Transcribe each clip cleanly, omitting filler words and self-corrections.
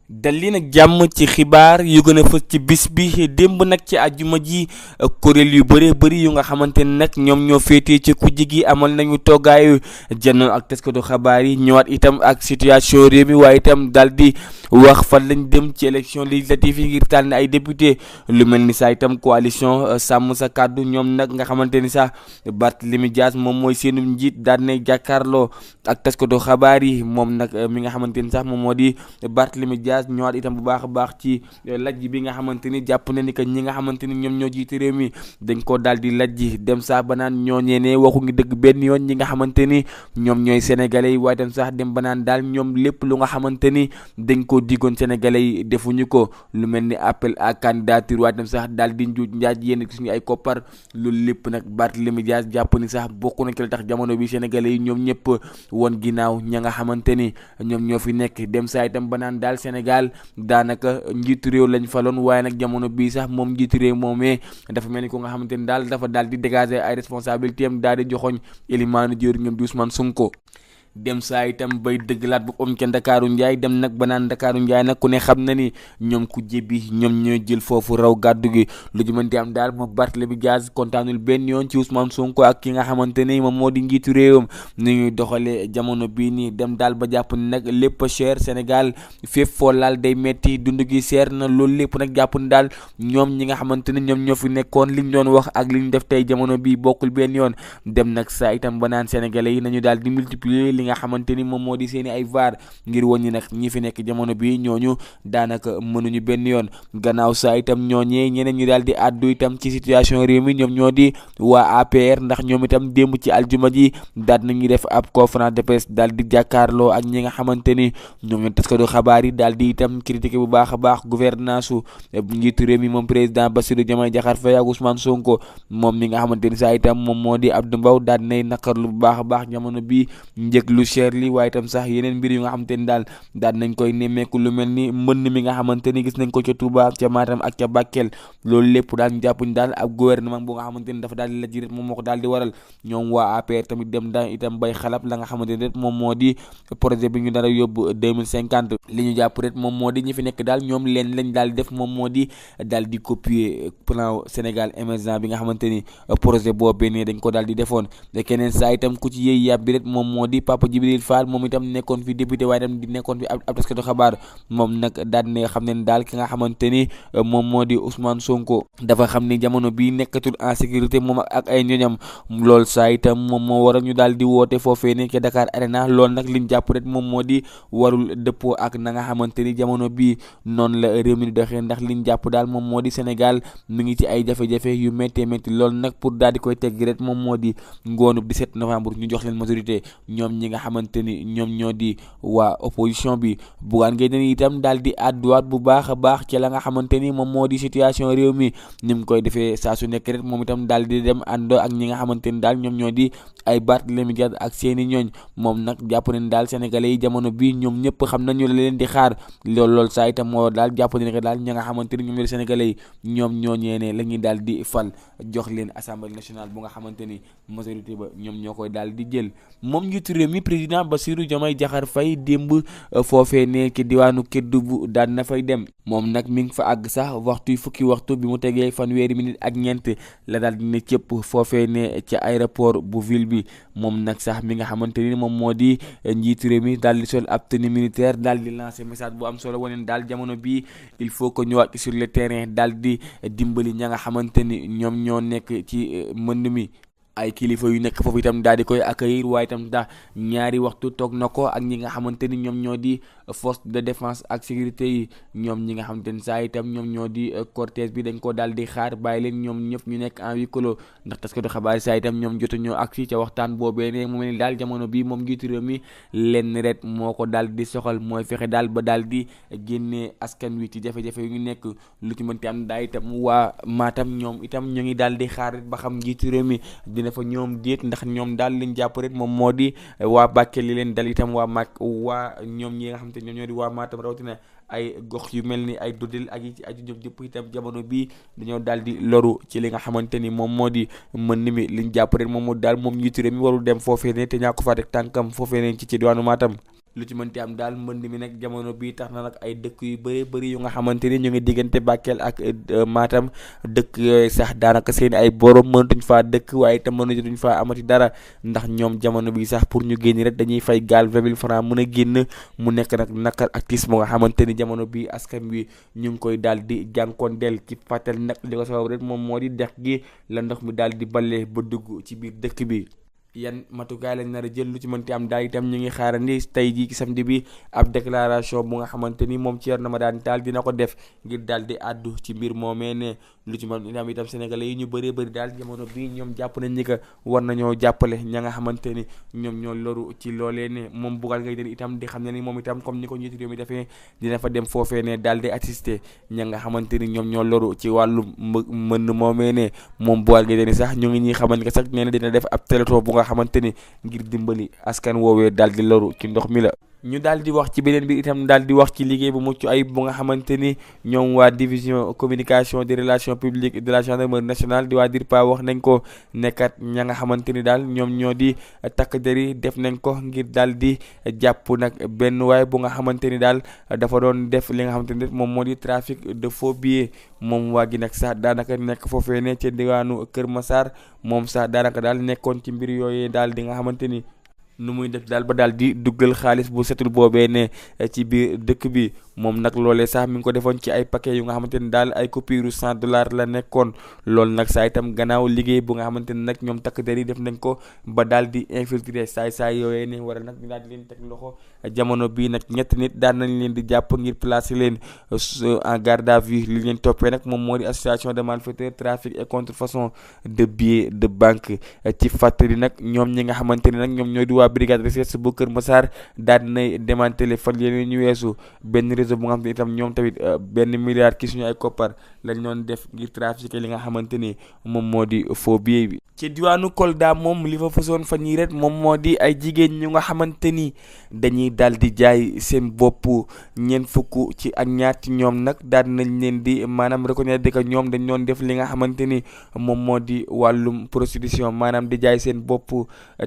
dal li nag jàmm ci xibaar yu gën a fës ci bis bi démb nag ci àjjuma ji kuréel yu bëree bëri yu nga xamante ne nag ñoom ñoo féetee ci kujje gi amal nañu toggaayu janoon ak taskatu xabaar yi ñëwaat itam ak situation réew mi waaye itam daal di wax fan lañ dem ci élection législative yi ngir tànn ay député lu mel ni saa itam coalition sàmm sa kàddu ñoom nag nga xamante ni sax Barthélémy Dias moom mooy seenu njiit daal di jàkkaarloo ak taskatu xabaar yi moom nag mi nga xamante ni sax moom moo di Barthélémy Dias ñëwaat itam bu baax a baax ci lajj bi nga xamante ni jàpp na ni que ñi nga xamante ni ñoom ñoo jiite réew mi dañ koo daal di lajj dem sax ba naan ñoo ñeenee waxu ngi dëgg benn yoon ñi nga xamante ni ñoom ñooy sénégalais yi waaye itam sax dem ba naan daal ñoom lépp lu nga xamante ni dañ koo diggoon sénégalais yi defuñu ko lu mel ni appel à candidature waaye itam sax daal di njuuj njaaj yéen suñu ay koppar loolu lépp nag Barthélémy Dias jàpp ni sax bokk na ci la tax jamono bi sénégalais yi ñoom ñëpp woon ginnaaw ña nga xamante ni ñoom ñoo fi nekk dem saa itam ba naan daal Sénégal daanaka njiitu réew lañ faloon waaye nag jamono bii sax moom njiitu réew moomee dafa mel ni ko nga xamante ni daal dafa daal di dégager ay responsabilités am daal di joxoñ Elimane Dior ñoom di Ousmane Sonko dem saa itam bay dëggalaat bu om ca Ndakaaru Njaay dem nag ba naan Ndakaaru Njaay nag ku ne xam na ni ñoom ku jébbi ñoom ñooy jël foofu raw gàddu gi lu ci mën di am daal moom Barthélémy Dias kontaanul benn yoon ci Ousmane Sonko ak ki nga xamante ni moom moo di njiitu réewam ni ñuy doxalee jamono bii nii dem daal ba jàpp ni nag lépp cher Sénégal fépp foo laal day metti dund gi seer na loolu lépp nag jàpp ni daal ñoom ñi nga xamante ni ñoom ñoo fi nekkoon liñ doon wax ak liñ def tey jamono bii bokkul benn yoon dem nag saa itam ba naan sénégalais yi nañu daal di multiplier nga xamante ni moom moo di seeni ay vaar ngir woññi nag ñi fi nekk jamono bi ñooñu daanaka mënuñu benn yoon gannaaw saa itam ñooñee ñeneen ñu daal di àddu itam ci situation réew mi ñoom ñoo di waa APR ndax ñoom itam démb ci aljuma ji daal nañuy def ab conférence de presse daal di jàkkaarloo ak ñi nga xamante ni ñoom ñoo taskatu xabaar yi daal di itam critiquer bu baax a baax gouvernance su njiitu réew mi moom président Bassirou Diomaye Diakhar Faye ak Ousmane Sonko moom mi nga xamante ni saa itam moom moo di Abdou Mbow daal nay naqarlu bu baax a baax jamono bi njëg lu cher li waaye itam sax yeneen mbir yu nga xamante ni daal nañ koy nemmeeku lu mel ni mbënn mi nga xamante ni gis nañ ko ca Touba ca Matam ak ca Bakel loolu lépp daal ñu jàppuñ daal ab gouvernement bu nga xamante ni dafa daal di la ji moom moo ko daal di waral ñoom waa APR tamit dem daal itam bay xalab la nga xamante ni moom moo di projet bi ñu dara yóbbu 2050 li ñu jàpp rek moom moo di ñi fi nekk daal ñoom leen lañ daal di def moom moo di daal di copier plan Sénégal émergent bi nga xamante ni projet boobee ne dañ ko daal di defoon te keneen saa itam ku ci yëy yàb bi rek moom moo di Papa Djibril Fall moom itam nekkoon fi député waaye itam di nekkoon fi ab taskatu xabaar moom nag daal ne xam ne daal ki nga xamante ni moom moo di Ousmane Sonko dafa xam ni jamono bi nekkatul en sécurité moom ak ay ñoñam lool saa itam moom moo waral ñu daal di woote foofee ne ca Dakar Arena loolu nag liñ jàpp rek moom moo di warul dëppoo ak na nga xamante ni jamono bi noonu la réew mi di doxee ndax liñ jàpp daal moom moo di Sénégal mi ngi ci ay jafe-jafe yu méttee métti loolu nag pour daal di koy tegg rek moom moo di ngoonu 17 novembre ñu jox leen majorité ñoom ñi nga xamante ni ñoom ñoo di waa opposition bi Bougane Gueye Dany itam daal di àdduwaat bu baax a baax ci la nga xamante ni moom moo di situation réew mi ni mu koy defee saa su nekk rek moom itam daal di dem àndoo ak ñi nga xamante ni daal ñoom ñoo di ay Barthélémy Dias ak seeni ñooñ moom nag jàpp ne daal sénégalais yi jamono bi ñoom ñëpp xam nañu la leen di xaar lool saa itam moo daal jàpp ne que daal ña nga xamante ni ñoom ñoo di sénégalais yi ñoom ñooñee ne la ñuy daal di fal jox leen assemblée nationale bu nga xamante ni majorité ba ñoom ñoo koy daal di jël moom njiitu réew mi président Bassirou Diomaye Diakhar Faye démb foofee ne ci diwaanu Kédougou daan na fay dem moom nag mi ngi fa àgg sax fukki waxtu bi mu tegee fanweeri minute ak ñeent la daal di ne cëpp foofee ne ci aéroport bu ville bi moom nag sax mi nga xamante ni moom moo di njiitu réew mi daal di sol ab tenue militaire daal di lancer message bu am solo waneen daal jamono bii il faut que ñu wàcc sur le terrain daal di dimbali ña nga xamante ni ñoom ñoo nekk ci mbënd mi ay kilifa yu nekk foofu itam daal di koy accueillir waaye itam daal ñaari waxtu toog na ko ak ñi nga xamante ni ñoom ñoo di force de défense ak sécurité yi ñoom ñi nga xamante ni saa itam ñoom ñoo di cortège bi dañ ko daal di xaar bàyyi leen ñoom ñëpp ñu nekk en huis clos ndax taskatu xabaar saa itam ñoom jotu ñoo agsi ca waxtaan boobee ne mu mel ni daal jamono bi moom njiitu réew mi lenn ret moo ko daal di soxal mooy fexe daal ba daal di génnee askan wi ci jafe-jafe yu ñu nekk lu ci mënti am daal itam waa Matam ñoom itam ñu ngi daal di xaar ba xam njiitu réew mi dafa ñoom déet ndax ñoom daal liñ jàpp rek moom moo di waa Bakel li leen dal itam waa ñoom ñi nga xam te ñoom ñoo di waa Matam rawatina ay gox yu mel ni ay Dodel ak yi ci aju jëf jëpp itam jamono bii dañoo daal di loru ci li nga xamante ni moom moo di mën mi liñ jàpp rek moom moo daal moom njiitu réew mi warul dem foofee ne te ñaa ko fa rek tànkam foofee ne ci diwaanu Matam lu ci mënti am daal mbënd mi nag jamono bii tax na nag ay dëkk yu bëri yu nga xamante ni ñu ngi diggante Bakel ak Matam, dëkk yooyu sax daanaka seen ay borom mënatuñ faa dëkk waaye itam mënatuñ faa amati dara ndax ñoom jamono bi sax pour ñu génn rek dañuy fay gaal 20 000 francs mën a génn. mu nekk nag naqar ak tiis moo nga xamante ni jamono bi askan wi ñu ngi koy daal di jànkoonteel ci fàttali nag li ko sabab rek moom moo di dex gi la ndox mi daal di balle ba dugg ci biir dëkk bi. yan matukaay lañ nar a jël lu ci mënti am daal itam ñu ngi xaarandi tey jii ci samedi bi ab déclaration bu nga xamante ni moom Thierno Madani Tall dina ko def ngir daal di àddu ci mbir moomee ne lu ci mën itam sénégalais yi ñu bëree bëri daal jamono bi ñoom jàpp nañ ni que war nañoo jàppale ña nga xamante ni ñoom ñoo loru ci loolee ne moom Bougane Gueye Dany itam di xam ne ni moom itam comme ni ko njiitu réew mi defee dina fa dem foofee ne daal di assister ña nga xamante ni ñoom ñoo loru ci wàllu mën moomee ne moom Bougane Gueye Dany sax ñu ngi ñuy xamante que sax nee na dina def ab téléthon bu nga xamante ni ngir dimbali askan woowee daal di loru ci ndox mi la. ñu daal di wax ci beneen bi itam daal di wax ci liggéey bu mucc ayib bu nga xamante ni ñoom waa division communication des relations publiques de la gendarmerie nationale di waa DIRPA wax nañ ko nekkat ña nga xamante ni daal ñoom ñoo di takk der yi def nañ ko ngir daal di jàpp nag benn waay bu nga xamante ni daal dafa doon def li nga xamante ni moom moo di trafic de faux billets moom waa gi nag sax daanaka nekk foofee ne ca diwaanu Kër Massar moom sax daanaka daal nekkoon ci mbir yooyee daal di nga xamante ni nu muy def daal ba daal di duggal xaalis bu setul boobee ne ci biir dëkk bi moom nag loolee sax mi ngi ko defoon ci ay paquet yu nga xamante ni daal ay coupure $100 la nekkoon loolu nag saa itam gannaaw liggéey bu nga xamante ni nag ñoom takk der yi def nañ ko ba daal di infiltrer saay yooyee ne war a nag ñu daal di leen teg loxo jamono bii nag ñetti nit daan nañ leen di jàpp ngir placer leen en garde à vue li leen toppee nag moom moo di association de malfaiteurs trafic et contrefaçon de billets de banque ci fàttali nag ñoom ñi nga xamante ni nag ñoom ñooy di waa brigade recherche bu Kër Massar daal dinay démantelé fan yeneen ñu weesu benn réseau bu nga xam ne itam ñoom tamit benn milliard ki suñu ay koppar lañ doon def ngir trafiquer li nga xamante ni moom moo di faux billet bi. ci diwaanu Kolda moom li fa fasoon fan yii rek moom moo di ay jigéen ñu nga xamante ni dañuy daal di jaay seen bopp ñeent fukk ci ak ñaar ci ñoom nag daal nañ leen di maanaam reconnaître que ñoom dañ doon def li nga xamante ni moom moo di wàllum prostitution maanaam di jaay seen bopp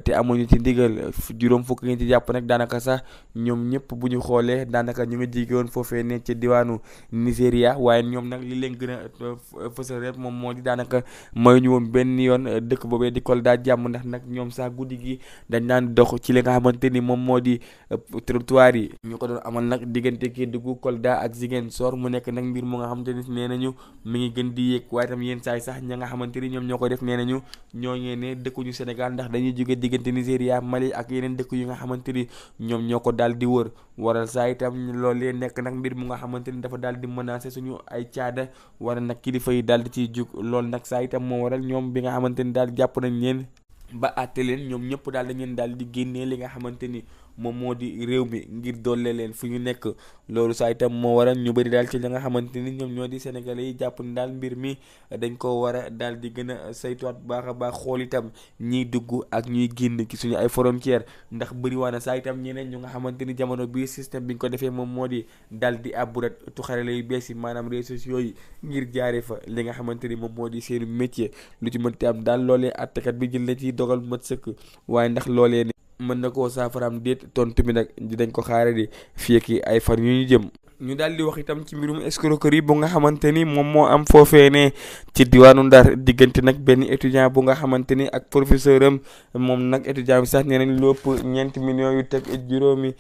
te amuñu ci ndigal juróom fukk ngeen ci jàpp nag daanaka sax ñoom ñëpp bu ñu xoolee daanaka ñu ngi jigéen foofee ne ci diwaanu Nigéria waaye ñoom nag li leen gën a fësal rek moom moo di daanaka may ñu woon benn yoon dëkk boobee di Kolda jàmm ndax nag ñoom sax guddi gi dañ naan dox ci li nga xamante ni moom moo di trottoir yi ñu ko doon amal nag diggante Kédougou Kolda ak Ziguinchor mu nekk nag mbir mu nga xamante ni nee nañu mi ngi gën di yéeg waaye tam yenn saay sax ña nga xamante ni ñoom ñoo ko def nee nañu ñooñee ne dëkkuñu Sénégal ndax dañuy jóge diggante Nigéria Mali ak yeneen dëkk yu nga xamante ni ñoom ñoo ko daal di wër waral saa itam loolu nekk nag mbir mu nga xamante ni dafa daal di menacer suñu ay caada wala nag kilifa yi daal di ciy jug loolu nag saa itam moo waral ñoom bi nga xamante ni daal jàpp nañ leen ba àtte leen ñoom ñëpp daal dañ leen daal di génnee li nga xamante ni moom moo di réew mi ngir doole leen fu ñu nekk loolu saa itam moo waral ñu bëri daal ci li nga xamante ni ñoom ñoo di sénégalais yi jàpp ni daal mbir mi dañ ko war a daal di gën a saytuwaat baax a baax xool itam ñiy dugg ak ñuy génn ci suñu ay frontières ndax bëri waa na saa itam ñeneen ñu nga xamante ni jamono bii système bi ñu ko defee moom moo di daal di àbbu rek tuxarale yu bees yi maanaam réseaux sociaux yi ngir jaaree fa li nga xamante ni moom moo di seenu métier lu ci mënti am daal loolee attekat bi jël na ci dogal mat sëkk waaye ndax loolee mën na koo saafaraam déet tontu bi nag dinañ ko xaare di fii ay fan yu ñu jëm. ñu daal di wax itam ci mbirum escroquerie bu nga xamante ni moom moo am foofee ne ci diwaanu Ndar diggante nag benn étudiant bu nga xamante ni ak professeur am moom nag étudiant bi sax nee nañ lu ëpp 4 millions yu teg juróomi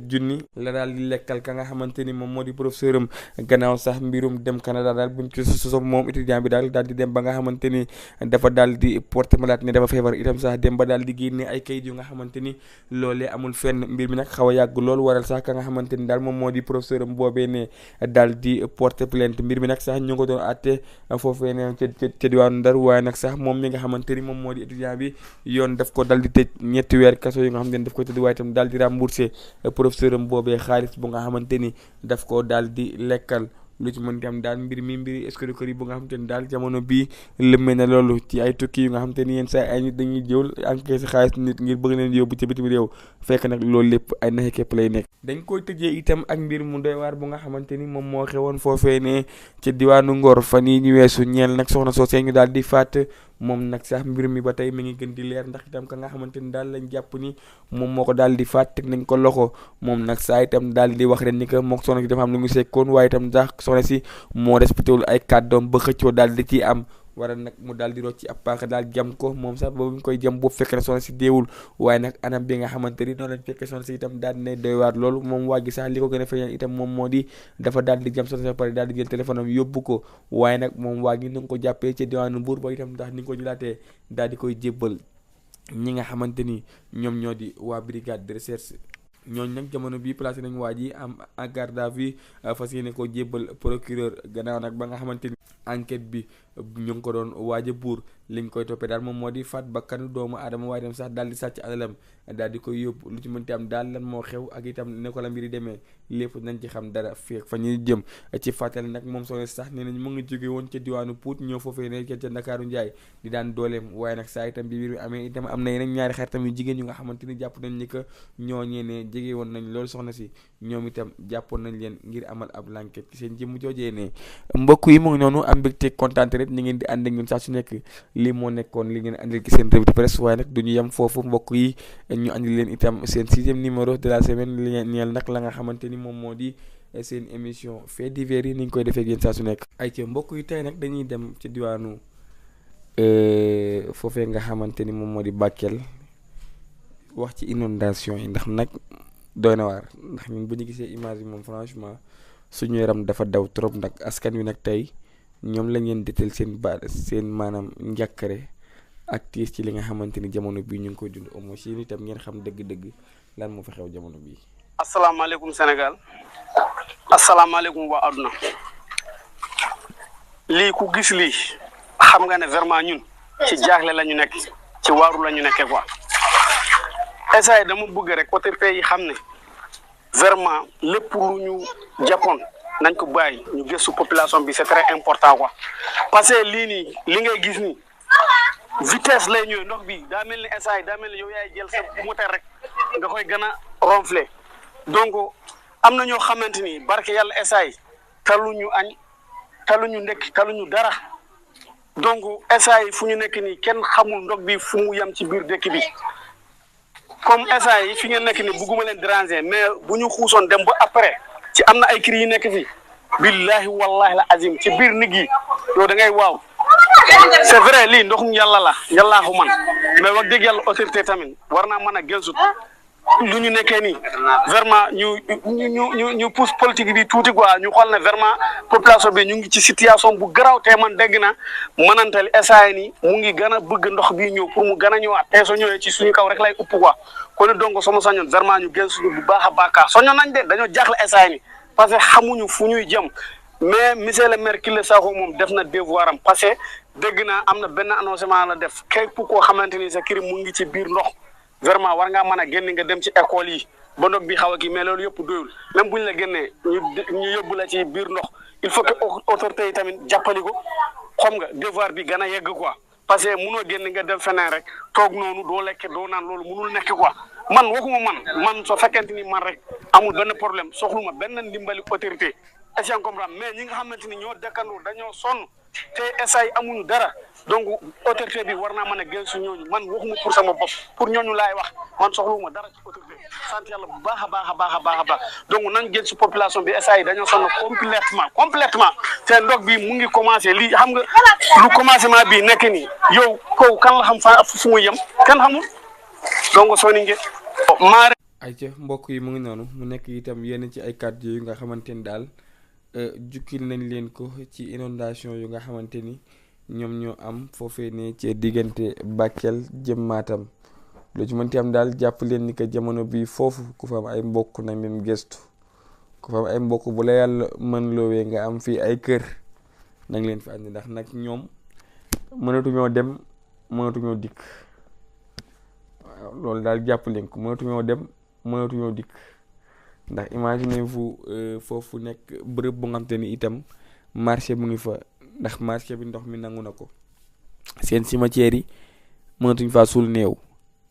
junni la daal di lekkal ka nga xamante ni moom moo di professeur am gannaaw sax mbirum dem Canada daal buñ ci sosom moom étudiant bi daal di dem ba nga xamante ni dafa daal di porte malade ne dafa feebar itam sax dem ba daal di génne ay kayit yu nga xamante ni loolee amul fenn mbir mi nag xaw a yàgg lool waral sax ka nga xamante ni daal moom moo di professeur am boobee ne daal di porter plainte mbir mi nag sax ñu ngi ko doon àtte foofee ne ca diwaanu Ndar waaye nag sax moom mi nga xamante ni moom moo di étudiant bi yoon daf ko daal di tëj 3 weer kaso yi nga xamante ni daf ko tëdd waaye itam daal di remboursé professeur am boobee xaalis bu nga xamante ni daf ko daal di lekkal lu ci mën am daal mbiri escroquerie bu nga xamante ni daal jamono bii lëmmee na loolu ci ay tukki yu nga xamante ni yenn saa ay nit dañuy jël encaissé xaalis nit ngir bëgg leen yóbbu ci bitim réew fekk nag loolu lépp ay naxe képp lay nekk. dañ koy tëjee itam ak mbir mu doy waar bu nga xamante ni moom moo xewoon foofee ne ci diwaanu Ngor fan yi ñu weesu ñeel nag soxna soosee ñu daal di faat moom nag sax mbir mi ba tey mi ngi gën di leer ndax itam ka nga xamante ni daal lañ jàpp ni moom moo ko daal di faat teg nañ ko loxo moom nag saa itam daal di wax ren ni que mook soxna si dafa am lu mu sekkoon waaye itam ndax soxna si moo respecté wul ay kàddoom ba xëccoo daal di ciy am waral nag mu daal di rocc ab paaka daal jam ko moom sax boobu ñu koy jam boobu fekk na soxna si deewul waaye nag anam bi nga xamante ni noonu lañ fekkee soxna si itam daal di nay doy waar loolu moom waa gi sax li ko gën a feeñal itam moom moo di dafa daal di jam soxna si ba pare daal di jël téléphone am yóbbu ko waaye nag moom waa gi ni nga ko jàppee ca diwaanu Mbuur ba itam ndax ni nga ko jëlaatee daal di koy jébbal ñi nga xamante ni ñoom ñoo di waa brigade de recherche ñooñu nag jamono bii placé nañ waa ji am en garde à vue fas yéene ko jébbal procureur gannaaw nag ba nga xamante ni enquête bi ñu ngi ko doon waaj a buur liñ koy toppee daal moom moo di faat bakkanu doomu aadama waaye dem sax daal di sàcc alalam daal di koy yóbbu lu ci mënti am daal lan moo xew ak itam ne ko la mbiri demee lépp nañ ci xam dara fii fa ñuy jëm ci fàttali nag moom soxna sax nee nañ mu ngi jóge woon ca diwaanu Pout ñëw foofee ne ca Ndakaaru Njaay di daan dooleem waaye nag saa itam bi mbir mi amee itam am na yeneen ñaari xaritam yu jigéen yu nga xamante ni jàpp nañ ni que ñooñee ne jege woon nañ loolu soxna si ñoom itam jàppoon nañ leen ngir amal ab enquête ci seen jëmm joojee ne mbokk yi mu ngi noonu am mbégte kontaan rek ni ngeen di ànd ak ñun saa su nekk lii moo nekkoon li ngeen andil ci seen revue de presse waaye nag du ñu yem foofu mbokk yi ñu andil leen itam seen 6e numéro de la semaine li ñeel nag la nga xamante ni moom moo di seen émission fait divers yi ni ñu koy defee ak yéen saa su nekk. ay ca mbokk yi tey nag dañuy dem ci diwaanu foofee nga xamante ni moom moo di Bakel wax ci inondation yi ndax nag doy na waar ndax ñun bu ñu gisee image yi moom franchement suñu yaram dafa daw trop ndax askan wi nag tey ñoom lañ leen detal seen maanaam njàkkare ak tiis ci li nga xamante ni jamono bii ñu ngi koy dund amoo si itam ngeen xam dëgg-dëgg lan moo fa xew jamono bii. asalaamaaleykum Sénégal asalaamaaleykum waa àdduna lii ku gis lii xam nga ne vraiment ñun ci jaaxle la ñu nekk ci waaru la ñu nekkee quoi essay dama bëgg rek autorité yi xam ne vraiment lépp lu ñu jàppoon nañ ko bàyyi ñu gëstu population bi c'est très important quoi parce que lii nii li ngay gis nii vitesse lay ñëw ndox bi daa mel ni essay daa mel ni yow yaay jël sa moteur rek nga koy gën a ronfler donc am na ñoo xamante ni barke yàlla essay taluñu añ taluñu ndekki taluñu dara donc essay fu ñu nekk nii kenn xamul ndox bi fu mu yem ci biir dëkk bi comme essay yi fi ngeen nekk nii bugguma leen déranger mais bu ñu xuusoon dem ba après ci am na ay cris yi nekk fii billahi wallahi la azim ci biir nit yi yow da ngay waaw c'est vrai lii ndoxum yàlla la yàllaa ko man mais wax dëgg yàlla autorité tamit war naa mën a gëstu lu ñu nekkee nii vraiment ñu pousse politique bi tuuti quoi ñu xool ne vraiment population bi ñu ngi ci situation bu garaaw te man dégg na mënantali essay ni mu ngi gën a bëgg ndox bi ñëw pour mu gën a ñëwaat te soo ñëwee ci suñu kaw rek lay upp quoi kon donc sama sañoon vraiment ñu gëstu bu baax a baax soñoon nañ de dañoo jaaxle essay ni parce que xamuñu fu ñuy jëm mais monsieur le maire Kile Sakho moom def na devoir am parce que dégg naa am na benn annoncement la def képp koo xamante ni sa kër mu ngi ci biir ndox vraiment war ngaa mën a génn nga dem ci école yi ba ndox bi xaw a kii mais loolu yëpp doyul même bu ñu la génnee ñu yóbbu la ci biir ndox il faut que autorité yi tamit jàppali ko xam nga devoir bi gën a yegg quoi parce que munoo génn nga dem feneen rek toog noonu doo lekk doo naan loolu munul nekk quoi man waxuma man soo fekkente ni man rek amul benn problème soxluma benn ndimbali autorité est-ce que comprendre mais ñi nga xamante ni ñoo dëkkandoo dañoo sonn te essay amuñu dara donc autorité bi war naa mën a gëstu ñooñu man waxuma pour sama bopp pour ñooñu laay wax man soxluma dara ci autorité sant yàlla bu baax a baax donc nañ gëstu population bi essay dañoo sonn complètement te ndox bi mu ngi commencé lii xam nga lu commencement bi nekk nii yow kaw kan la xam fa fu muy yem kenn xamul donc soo ni ngeen maare ay ca mbokk yi mu ngi noonu mu nekk itam yenn ci ay kàddu yu nga xamante ni daal jukkil nañ leen ko ci inondation yu nga xamante ni ñoom ñoo am foofee ne ci diggante Bakel jëm Matam lu ci mënti am daal jàpp leen ni que jamono bi foofu ku fa am ay mbokk nañ leen gëstu ku fa am ay mbokk bu la yàlla mën loowee nga am fii ay kër nañ leen fi andi ndax nag ñoom mënatuñoo dem mënatuñoo dikk waaw loolu daal jàpp leen ko mënatuñoo dem mënatuñoo dikk ndax imaginez-vous foofu nekk bërëb bu nga xam te ni itam marché mu ngi fa ndax marché bi ndox mi nangu na ko seen cimetière yi mënatuñ faa suul néew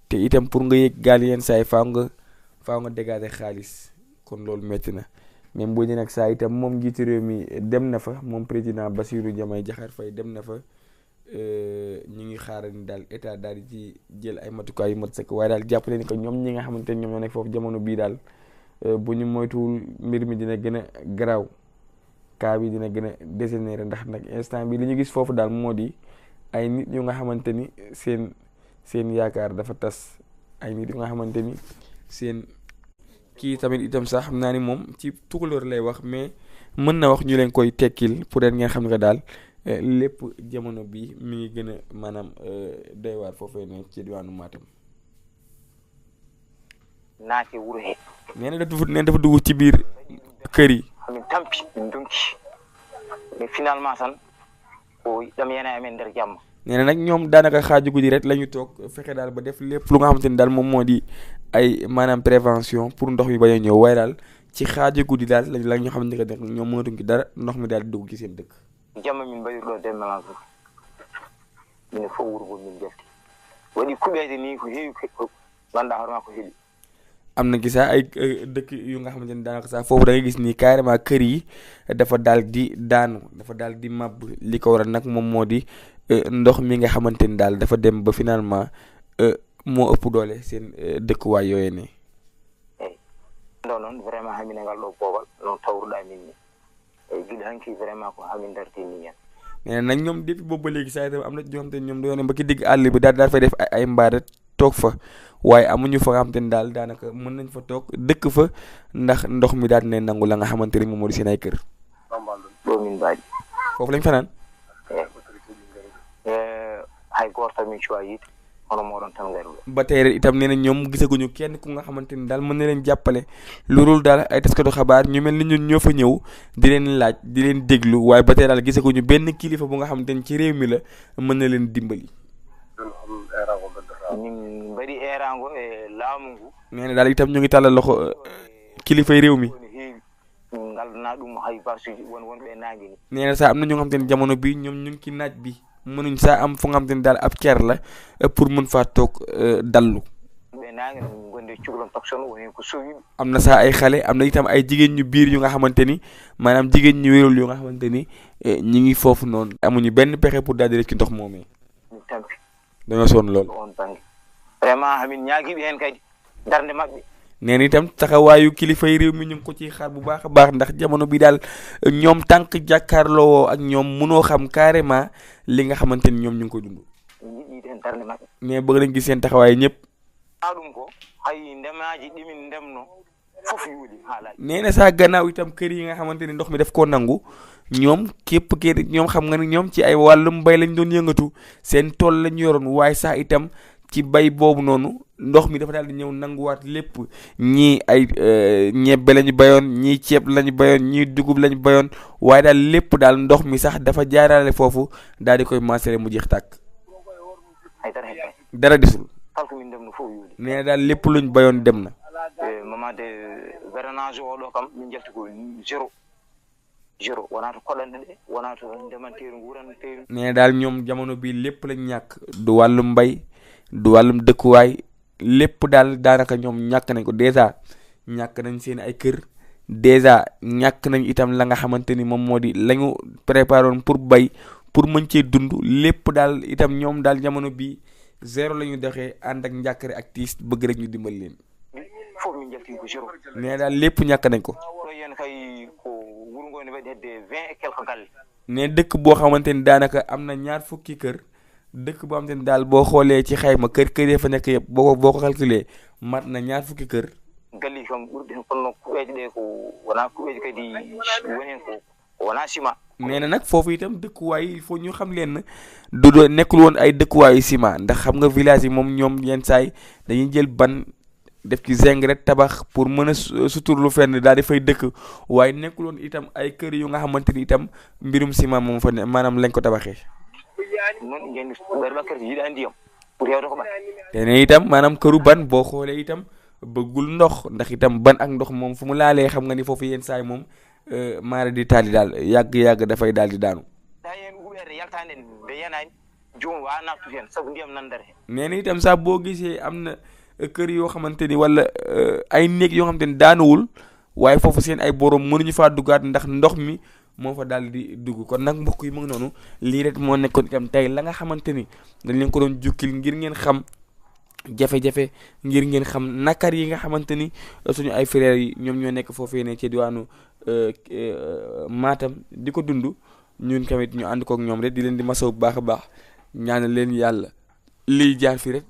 te itam pour nga yëg gaal yenn saa yi faaw nga dégager xaalis kon loolu métti na même boo nag saa itam moom njiitu réew mi dem na fa moom président Bassirou Diomaye Diakhar Faye dem na fa ñu ngi xaaral ni daal état daal di ci jël ay matukaay yu mat sëkk waaye daal jàpp leen ko ñoom ñi nga xamante ni ñoom ñoo nekk foofu jamono bii daal bu ñu moytuwul mbir mi dina gën a garaaw cas bi dina gën a dégénéré ndax nag instant bi li ñu gis foofu daal moo di ay nit yu nga xamante ni seen yaakaar dafa tas ay nit yu nga xamante ni seen kii tamit itam sax xam naa ni moom ci tukulóor lay wax mais mën na wax ñu leen koy tekkil pour leen ngeen xam ne que daal lépp jamono bi mi ngi gën a maanaam doy waar foofee ne ci diwaanu Matam. naate wuro he nee na dafa dugg ci biir kër yi. min tampi min donki mais finalement tan o ɗam yana amen nder jamma. nee na nag ñoom daanaka xaaju guddi rek la ñu toog fexe daal ba def lépp lu nga xamante ni daal moom moo di ay maanaam prévention pour ndox mi bañ a ñëw waaye daal ci xaaju guddi daal la ñu xamante ne ñoom mënatuñ ci dara ndox mi daal di dugg ci seen dëkk. jamma min mbaɗirɗo déménage mine fof wuro ngo min jalti waɗi kuɓeede ni ko heewi ko ganduɗa hoorema ko heeɓi. am na gisa ay dëkk yu nga xamante ni daanaka sax foofu da ngay gis ni carrément kër yi dafa daal di daanu dafa daal di màbb li ko waral nag moom moo di ndox mi nga xamante ni daal dafa dem ba finalement moo ëpp doole seen dëkkuwaay yooyu ne. eyi ɗo noon vraiment hamin e ngal ɗo boobal noon tawruɗa min ni eyi giɗo hanki vraiment ko hamin dartini hen. nee nag ñoom depuis boobu ba léegi saa itam am na ñoo xamante ni ñoom dañoo ne ba ki digg àll bi daal fay def ay mbaada toog fa waaye amuñu fa nga xamante ni daal daanaka mën nañ fa toog dëkk fa ndax ndox mi daal ne nangu la nga xamante ni moom moo di seen ay kër. ɗo min mbaɗi foofu lañ fanaan. hay goto min cuwa yiide hono moɗon tan garuɗo. ba tey rek itam nee na ñoom gisaguñu kenn ku nga xamante ni daal mën na leen jàppale loolu daal ay taskatu xabaar ñu mel ni ñun ñoo fa ñëw di leen laaj di leen déglu waaye ba tey daal gisaguñu benn kilifa bu nga xamante ni ci réew mi la mën na leen dimbali. min mbaɗi erango e laamu ngu. nee na daal itam ñu ngi tàllal loxo kilifay réew mi. min ngaldana ɗum hay basuji wonɓe nangue ni. nee na sax am na ñu nga xamante ni jamono bi ñoom ñu ngi ci naaj bi mënuñ saa am fu nga xamante ni daal ab ker la pour mën faa toog dallu. ɓe nangue no gonde cukalon takson woni ko sowiɓe. am na sax ay xale am na itam ay jigéen ñu biir yu nga xamante ni maanaam jigéen ñu wérul yu nga xamante ni ñi ngi foofu noonu. amuñu benn pexe pour daal di rek ci ndox moomee. min tampi dañoo sonn lool. on bangue vraiment hamin ñaaguiɓe hen kadi darde mabɓe. neen itam taxawaayu kilifay réew mi ñu ngi ko ciy xaar bu baax a baax ndax jamono bi daal ñoom tànk jàkkaarloo ak ñoom mënoo xam carrément li nga xamante ni ñoom ñu ngi ko dund. yiɗiide hen darde mabɓe. mais bëgg nañ gis seen taxawaay ñëpp. ɗum ko hay ndemaji ɗimin ndemno fof yuuli ha laaƴi. nee na sax gannaaw itam kër yi nga xamante ni ndox mi daf koo nangu ñoom képp kër ñoom xam nga ni ñoom ci ay wàllum mbay lañ doon yëngatu seen tool lañ yoroon waaye sax itam ci bay boobu noonu ndox mi dafa daal di ñëw nanguwaat lépp ñii ay ñebbe lañu bayoon ñii ceeb lañu bayoon ñii dugub lañu bayoon waaye daal lépp daal ndox mi sax dafa jaarale foofu daal di koy maasale mu jeex tàkk. dara desul. nee na daal lépp luñ bayoon dem na. moment de vernage oɗo kam min jalti ko zéro wona to koɗanɗe ɗe wona to ndemanteeri nguuranteeri. nee na daal ñoom jamono bi lépp lañ ñàkk du wàllum mbay du wàllum dëkkuwaay lépp daal daanaka ñoom ñàkk nañ ko dèjà ñàkk nañ seen ay kër dèjà ñàkk nañ itam la nga xamante ni moom moo di la ñu préparé woon pour bay pour mën cee dund lépp daal itam ñoom daal jamono bi zéro la ñu doxee ànd ak njàkkare ak tiis bëgg rek ñu dimbali leen. foofu min jalti ko zéro. nee daal lépp ñàkk nañ ko. ɗo yen kay ko wuro ngo ne waɗi hedde 20 et quelques galle. ne dëkk boo xamante ni daanaka am na ñaar fukki kër dëkk boo xamante ni daal boo xoolee ci xayma kër yi fa nekk yëpp boo ko calculé mat na ñaar fukki kër. galli kam ɓurɗi hen kono kuɓeje ɗe ko wona kuɓeje kadi woni hen ko wona ciment. nee na nag foofu itam dëkkuwaay il faut ñu xam leen du doon nekkul woon ay dëkkuwaayu ciment ndax xam nga village yi moom ñoom yenn saay dañuy jël ban def ci zinc rek tabax pour mën a suturlu fenn daal di fay dëkk waaye nekkul woon itam ay kër yu nga xamante ni itam mbirum ciment moom fa ne maanaam lañ ko tabaxee. noon ngeen ɓerɗo kadi yiɗa ndiyam pour yewde ko ɓan. te ne itam maanaam këru ban boo xoolee itam bëggul ndox ndax itam ban ak ndox moom fu mu laalee xam nga ni foofu yenn saay moom maara di taali daal yàgg dafay daal di daanu. daa yeen huɓeede yaltaande nde yenaani joom waa nattu heen sabu ndiyam nandere heen. nee na itam sax boo gisee am na kër yoo xamante ni wala ay néeg yoo xamante ni daanuwul waaye foofu seen ay borom mënuñu faa duggaat ndax ndox mi moo fa daal di dugg. kon nag mbokk yi mu ngi noonu lii rek moo nekkoon itam tey la nga xamante ni dañ leen ko doon jukkil ngir ngeen xam jafe-jafe, ngir ngeen xam nakar yi nga xamante ni suñu ay frères yi ñoom ñoo nekk foofee ne ci diwaanu Matam di ko dund. ñun tamit ñu ànd kook ñoom rek di leen di masaw bu baax a baax, ñaanal leen yàlla liy jaar fi rek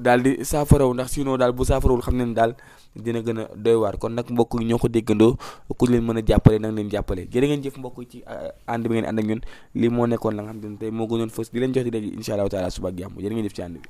daal di saafaraw, ndax sinon daal bu saafarawul xam ne daal dina gën a doy waar. kon nag mbokk yi ñoo ko déggandoo, ku leen mën a jàppale nag leen jàppale. jërë ngeen jëf mbokk yi ci ànd bi ngeen ànd ak ñun. lii moo nekkoon la nga xam ne tey moo gënoon fës di leen jox di daje incha allahu taala suba ak jàmm. jërë ngeen jëf ci ànd bi.